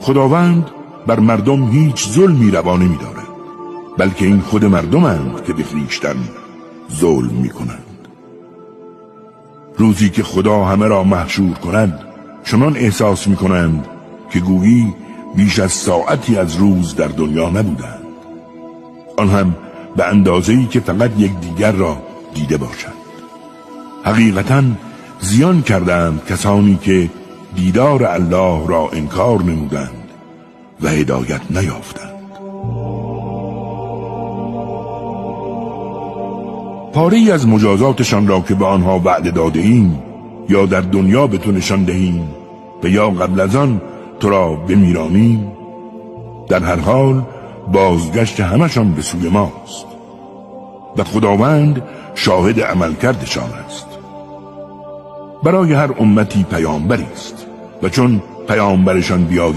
خداوند بر مردم هیچ ظلمی روا نمی‌دارد، بلکه این خود مردمند که به خویشتن ظلم می‌کنند. روزی که خدا همه را محشور کند چنان احساس می‌کنند که گویی بیش از ساعتی از روز در دنیا نبودند، آن هم به اندازه‌ای که فقط یکدیگر را دیده باشند. حقیقتاً زیان کردند کسانی که دیدار الله را انکار نمودند و هدایت نیافتند. پاره‌ای از مجازاتشان را که به آنها وعده داده ایم یا در دنیا به تو نشان دهیم و یا قبل از آن تو را بمیرانیم، در هر حال بازگشت همشان به سوی ماست و خداوند شاهد عملکردشان است. برای هر امتی پیامبری است و چون پیامبرشان بیاید